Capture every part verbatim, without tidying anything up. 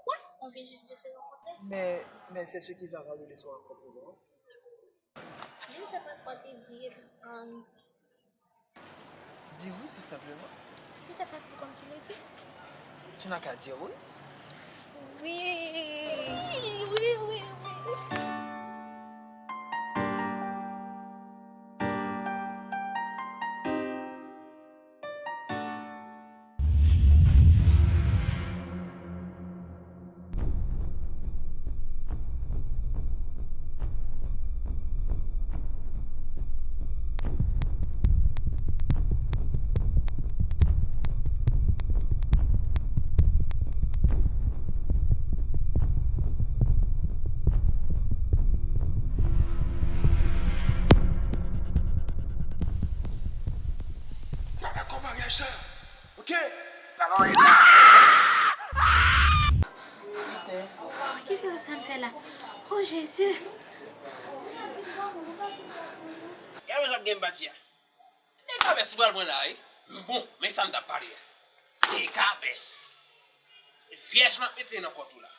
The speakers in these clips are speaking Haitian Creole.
Quoi? On vient juste de se rencontrer? Mais, mais c'est ce qui va rendre le soir encore plus romantique. Je ne sais pas quoi te dire, Hans. Dis oui, tout simplement. Si c'était facile comme tu le dis. Tu n'as qu'à dire oui. Oui. Oui, oui, oui, oui. Papa, kòman reyaji sa? Ok? Papa, on est là. Oh, ki grèv sa m fè la? Oh, Jezi! Gade sa k gen m pati a. Dekabès ou pral pran la, wi. Bon, men sa m t ap pale a. Dekabès. Vyèj m ap mete nan kont ou la.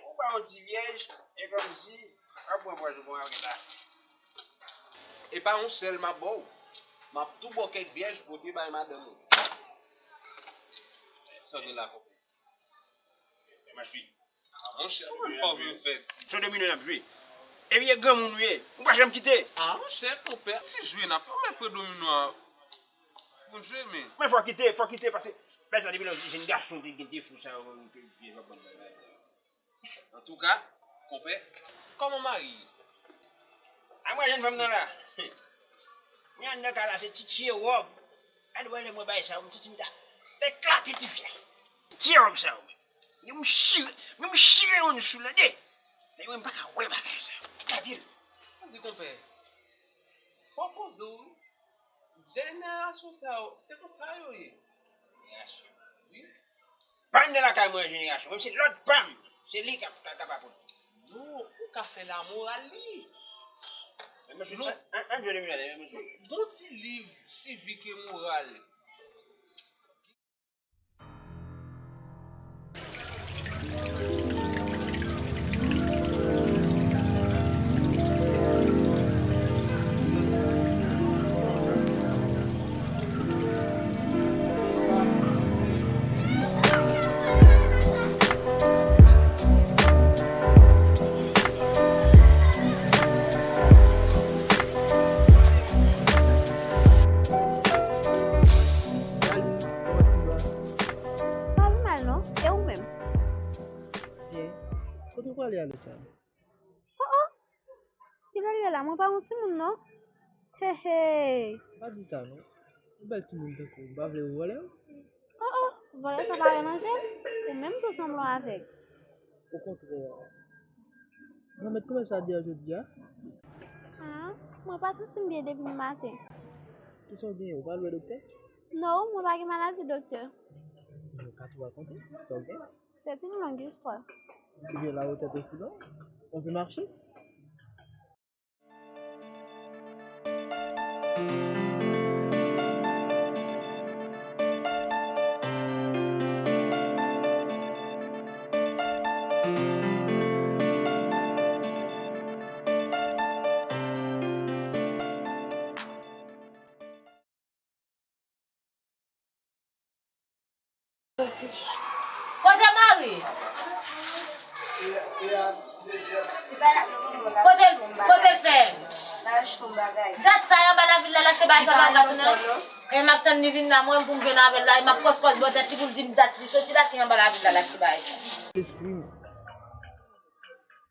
Ou pa yon ti vyèj, e kòmsi w ap pran pòz ou bon avè la. E pa yon sèl m ap ba w. M ap tou ba w kèk vyèj pote bay madanm ou. Sa w gen la, konpè? Mwen jwe. Ah, monchè, kòman fò w vin fè ti? Se domino n ap jwe. Epi e granmoun ou ye. Ou pa janm kite. Ah, monchè, konpè, ti jwe n ap fè. Ou mèt pran domino a. Bon jwe, men. Men fò kite, fò kite, paske bèl sa depi lè jenn gason te gen defo sa yo, ke vye va bann bagay. Antouka, konpè, kòman mari ye? A mwen jenn fanm nan la. Mwen anndan kay la, se ti tiye wòb. Gade wè lè mwen bay sa, m santi m ta eklate ti fyè. Tiye wòb sa yo. Men m chire, men m chire youn sou lè de. Lè yo, m pa ka wè bagay sa. Gade l. Sa di konpè. Fò poze w, wi. Jenerasyon sa yo, se konsa yo ye. Jenerasyon. Wi. Pa anndan lakay mwen jenerasyon. Menm si lòt pa m, se li k ap, k ap, k ap aprann. Non, ou ka fè lamoral li. Men mesye, non. An, an, an jwe de minè, men mesye. Bon ti liv sivik e moral. Pa pi mal non, e ou menm? Byen. Kote w prale alè sa? Oh oh! Ki lè l ye la? Mwen pa yon timoun non. He he! Pa di sa non. Yon bèl timoun tankou w, m pa vle w vòlè w. Oh oh! Vòlè sa pa vle manje l. Ou menm tou sanble w avèg. Okontrè. Granmèt, kòman sa dèyè jodi a? Ah, mwen pa santi m byen depi maten. Kisa w genyen? Ou pa al wè doktè? Non, mwen pa gen maladi doktè. Ou ka tou rakonte sa w gen. C'est une longue histoire. Ou gen lawotè osi lon? On peut marcher? Kote mari? Kote, kote l fè? Dat sa yo anba lavil la, l achte bagay sa pa ka tounen. E m ap tann li vin la, mwen pou m jwenn avè l la, e m ap kòs kòs bò tèt li pou l di m dat li soti la, si anba lavil la, l achte bagay sa. Lespri m.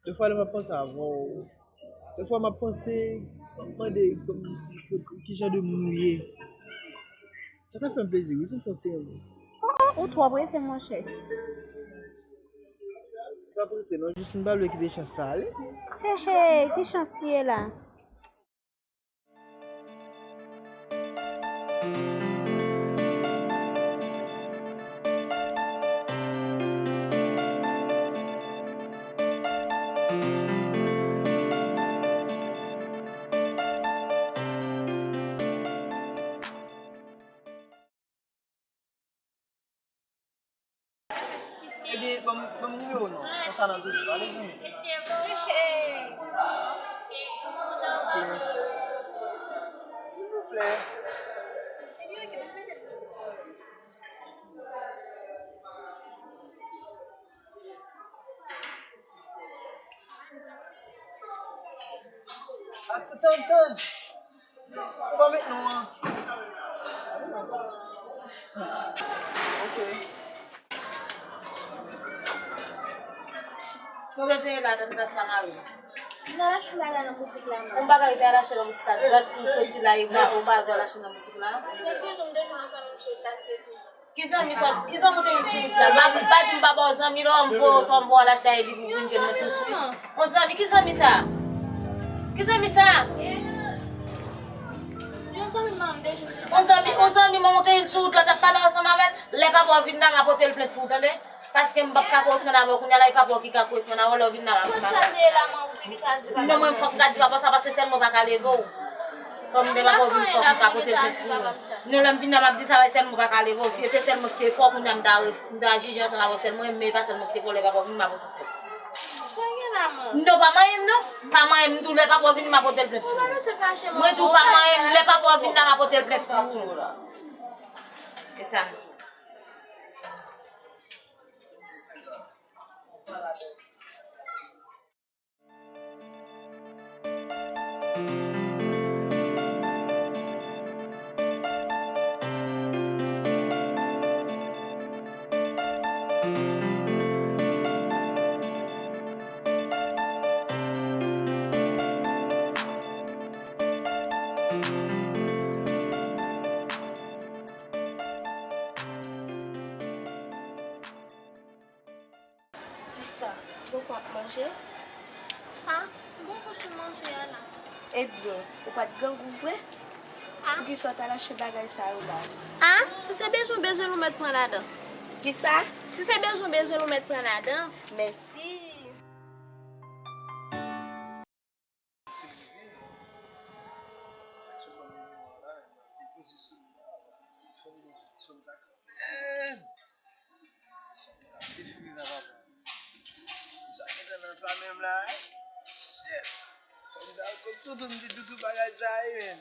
Defwa lè m ap panse avè w, defwa m ap panse, m ap mande kòm, ki jan de moun ou ye. Sa ta fè m plezi wi, si m fè w ti renmen. Oh oh, ou twò prese, monchè. Se pa prese non, jis m pa vle kite chans sa ale. He he, ki chans li ye la? Ebyen, ban m, ban m nimewo w non. Konsa n ap toujou pale, zanmi. Silvouplè. Silvouplè. Atann, tann. Ou pa met non an. Ok. Kote w te ye la, dat, dat sa mare. M t al achte yon bagay nan boutik la, man. Yon bagay w te al achte nan boutik la, dat pou soti la, e ba, yon bagay w te al achte nan boutik la. Depi yon de jou, m ansanm, m sot la, depi. Ki zanmi sa? Ki zanmi w te vin sou wout la? Pa, pa di m pa ba w zanmi, lè w m voye w, sa w m voye w al achte a, epi pou vin jwenn mwen tou sou. Yon zanmi, ki zanmi sa? Ki zanmi sa? Yon zanmi, yon zanmi mwen, w te vin sou wout la, w t ap pale ansanm avè l. Lè papa w vin la, m a pote l plent pou ou, tande? Paske m p ap ka koresponn avè w kounye a la, e papa w ki ka koresponn avè w, lè w vin la, m a, m a. Non, mwen, fòk m ka di papa w sa, paske sèl mwen pa ka leve w. Fò m de papa w vin, fòk m ka pote l plent pou ou. Non, lè m vin la, m ap di sa, wè, sèl mwen pa ka leve w. Si se te sèl mwen ki te fò, kounye a m ta res-, m ta jije ansanm avè w, sèl mwen, men e pa sèl mwen ki te fò, lè papa w vin, m a pote l plent. Non, pa manyen m, non. Pa manyen m, m di w, lè papa w vin, m a pote l plent pou ou. Mwen di w, pa manyen m, lè papa w vin la, m a pote l plent pou ou. E sa m di w. Sista, ou poko ap manje? A, m poko sou manje a la. Ebyen, ou pa t grangou vre? A? Poukisa w t al achte bagay sa yo la? A, si se bezwen, bezwen nou mèt pran ladan. Kisa? Si se bezwen, bezwen nou mèt pran ladan. Mèsi. Sèl rive, sou ban nimewo a la, epi poze sou li la, ti fanm, ti fanm sa kanmenm. Fanm nan te fini nan papa. Fanm sa gentan nan pa menm la, wi. Shit. Fanm sa kot toutou, m di toutou bagay sa, wi, men.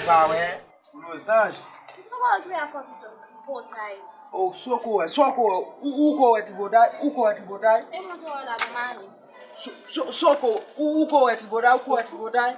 Pa wè, lozanj. Sa w pa okipe a fò pito, tripotay. O, sa w ko wè, sa w ko wè, ou, ou ko wè tripotay, ou ko wè tripotay. E mwen sa w wè la, m ale. Sa, sa, sa w ko, ou, ou ko wè tripotay, ou ko wè tripotay.